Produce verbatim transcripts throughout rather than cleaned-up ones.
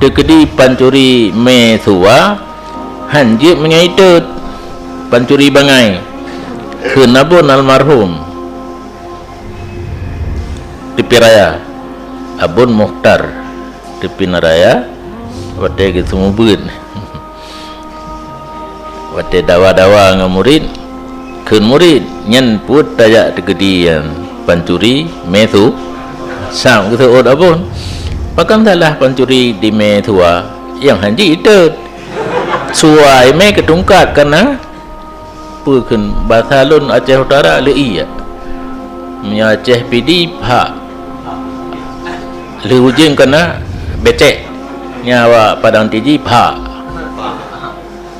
Teukeudi pancuri mé suwa, han jeuet meunyoe itot, pancuri bangai. Kheun Abon almarhum Teupin Raya, Abon Mukhtar Teupin Raya, watèe geuseumeubeuet. Watèe dawa-dawa ngon murit, kheun murit, "Nyan peuet tajak teukeudi nyan pancuri mé su-, sam," geuseuôt Abon. "Pakon salah pancuri di mé suwa, nyang han jeuet itot. Suwa mé keutungkat kana." "Peue kheun, basa lôn Aceh Utara leuiek. Meunyoe Aceh Pidie phak. Lheuh ujeuen kana becek. Nyan awak Padang Tiji phak.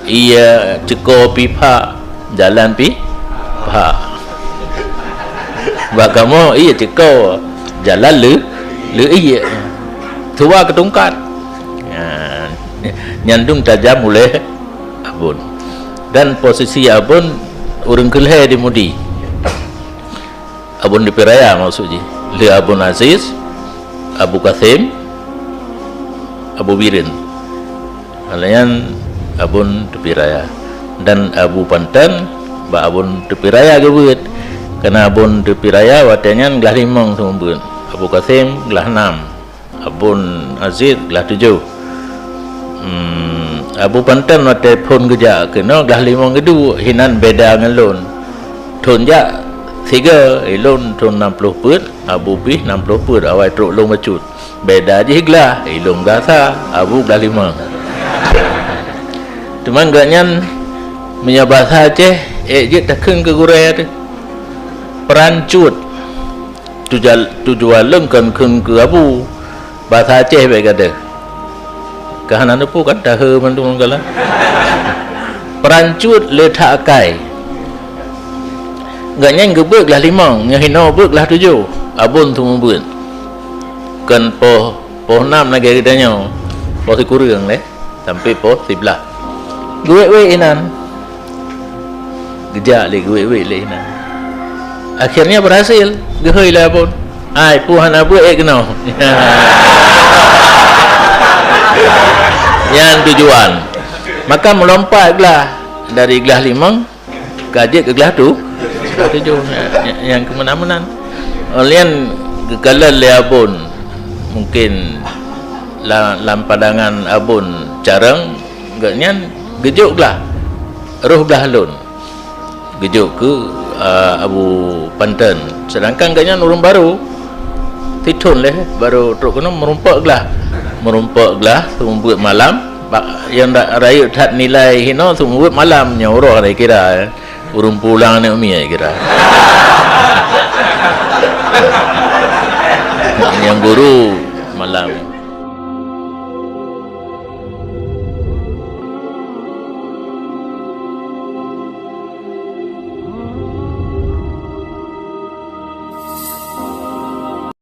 Ié ceuko pih phak, jalan pih phak. Bak kamoe ié ceuko, jalan leu-, leuiek. Suwa keutungkat." Nyan, nyan dum tajam ulèe Abon. Dan posisi Abon ureueng keu lhèe di Mudi. Abon Teupin Raya maksud jih. Lheuh Abon Aziz, Abu Kasem, Abu Bireuen. Lheuh nyan Abon Teupin Raya. Dan Abu Panton bak Abon Teupin Raya geubeuet. Kana Abon Teupin Raya watèe nyan glah limong seumeubeuet. Abu Kasem glah nam. Abon Aziz glah tujoh. Hmm, Abu Panton watèe phôn geujak keunoe glah limong geuduek, hinan beda ngon lôn. Thôn jak sigoe, ilôn thôn nam ploh peuet, Abu pih nam ploh peuet, awai trok lôn bacut. Beda jih glah, ilôn glah sa, Abu glah limong. Teuma gobnyan meunyoe basa Aceh, ék jeuet takheun keu gurèe teuh. Peurancut. Tuja-, tujuan lôn kon kheun keu Abu, basa Aceh bèk gadôh. Ka hana neupeu kan, tahe mandum lam galan. Peurancut le that akai. Gobnyan geubeuet glah limong, nyoe hinoe beuet glah tujoh. Abon seumeubeuet. Kon poh, poh nam lagèe geutanyoe, poh sikureueng lé. Sampai poh siblaih. Geuwèk-wèk inan. Geujak lé geuwèk-wèk lé inan. Akhirnya berhasil, geuhôi lé Abon. Ai, peue hana beuet ék keunoe. Nyan tujuan. Maka meulompat glah dari glah limong, ka jeuet keu glah tu, glah tujoh, nya-, nya-, nyang keumeunan-meunan. Óh lheueh nyan geukalon lé Abon, mungkin la-, lam pandangan Abon carông, gobnyan geujok glah, roh glah lôn. Geujok keu, a, Abu Panton. Sedangkan gobnyan ureueng barô, sithôn lé barô trok keunoe meurumpok glah. Meurumpok glah, seumeubeuet malam, bak nyang ra-, rayeuk that nilai hinoe seumeubeuet malam, nyoe uroe hana kira, eh. Ureueng pulang aneuk miet kira. Nyang guru malam.